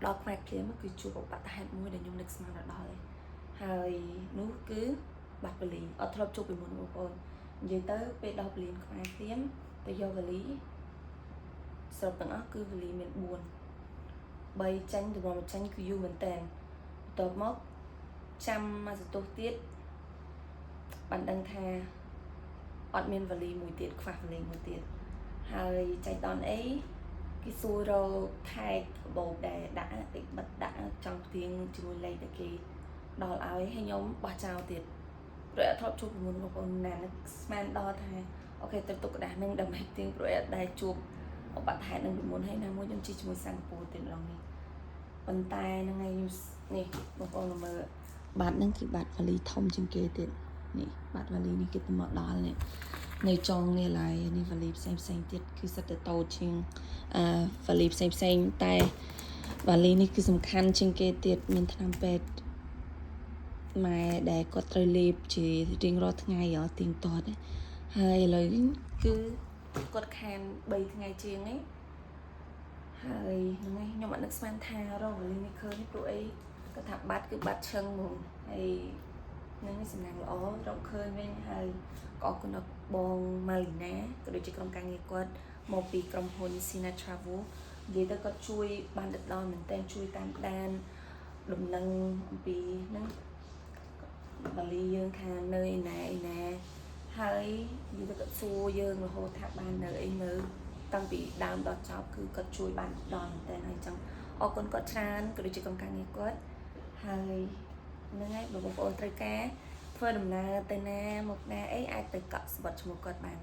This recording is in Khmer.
ដល់ខ្មែរភ្លាមគឺជួបឧបទ្ទហេតុមួយដែលខ្ញុំនឹកស្មានដល់ហើយហើយនោះគឺបាត់វ៉ាលីអត់ធ្លាប់ជួបពីមុនបងប្អូននិយាយទៅពេលដល់ពលានខ្មែរភ្លាមទៅយកវ៉ាលីសរុបទាំងអស់គឺវ៉ាលីមាន4 3ចាញ់ទៅមកចាញ់គឺយូរមែនតើបន្ទាប់មកចាំមកសន្ទុះទៀតបានដឹងថាអត់មានវ៉ាលីមួយទៀតខ្វះវ៉ាលីមួយទៀតហើយចៃដន្យអីគេសួររក tag កាបូបដែលដាក់តិចបិទដាក់ចង់ផ្ទៀងជាមួយលេខដែលគេដល់ឲ្យហើយខ្ញុំបោះចោលទៀតព្រោះអត់ធ្លាប់ជួបពីមុនបងប្អូនណានឹកស្មានដល់ថា okay ត្រូវទុកក្រដាសនឹងដើម្បីផ្ទៀងព្រោះអត់ដែលជួបឧបទ្ទហេតុនឹងពីមុនហើយណាមួយខ្ញុំជិះជាមួយសិង្ហបុរីទៀតម្ដងនេះប៉ុន្តែហ្នឹងហើយខ្ញុំនេះបងប្អូនមើលបាតហ្នឹងគឺបាតវ៉ាលីធំជាងគេទៀតនេះបាតវ៉ាលីនេះគេទៅមកដល់នេះនៅចុងនេះឡើយនេះវ៉ាលីផ្សេងផ្សេងទៀតគឺសិតតែតូចជាងអឺវ៉ាលីផ្សេងផ្សេងតែវ៉ាលីនេះគឺសំខាន់ជាងគេទៀតមានថ្នាំពេទ្យម៉ែដែលគាត់ត្រូវលេបជារៀងរាល់ថ្ងៃអត់ទៀងទាត់ទេហើយឥឡូវគឺគាត់ខាន3ថ្ងៃជាងឯងហើយហ្នឹងឯងខ្ញុំអត់នឹកស្មានថារកវ៉ាលីនេះឃើញព្រោះអីគាត់ថាបាត់គឺបាត់ឈឹងហ្មងហើយហ្នឹងឯងសំណាងល្អរកឃើញវិញហើយក៏អរគុណដល់បងម៉ាលីណាក៏ដូចជាក្រុមការងារគាត់មកពីក្រុមហ៊ុន Sina Travel និយាយទៅគាត់ជួយបានដិតដល់មែនតើជួយតាមដានដំណឹងអំពីហ្នឹងវ៉ាលីយើងថានៅឯណាឯណាហើយនិយាយទៅគាត់សួរយើងរហូតថាបាននៅអីនៅតាំងពីដើមដល់ចប់គឺគាត់ជួយបានដល់មែនតើហើយអញ្ចឹងអរគុណគាត់ច្រើនក៏ដូចជាក្រុមការងារគាត់ហើយហ្នឹងហើយបើបងប្អូនត្រូវការធ្វើដំណើរទៅណាមកណាអីអាចទៅកក់សំបុត្រឈ្មោះគាត់បាន។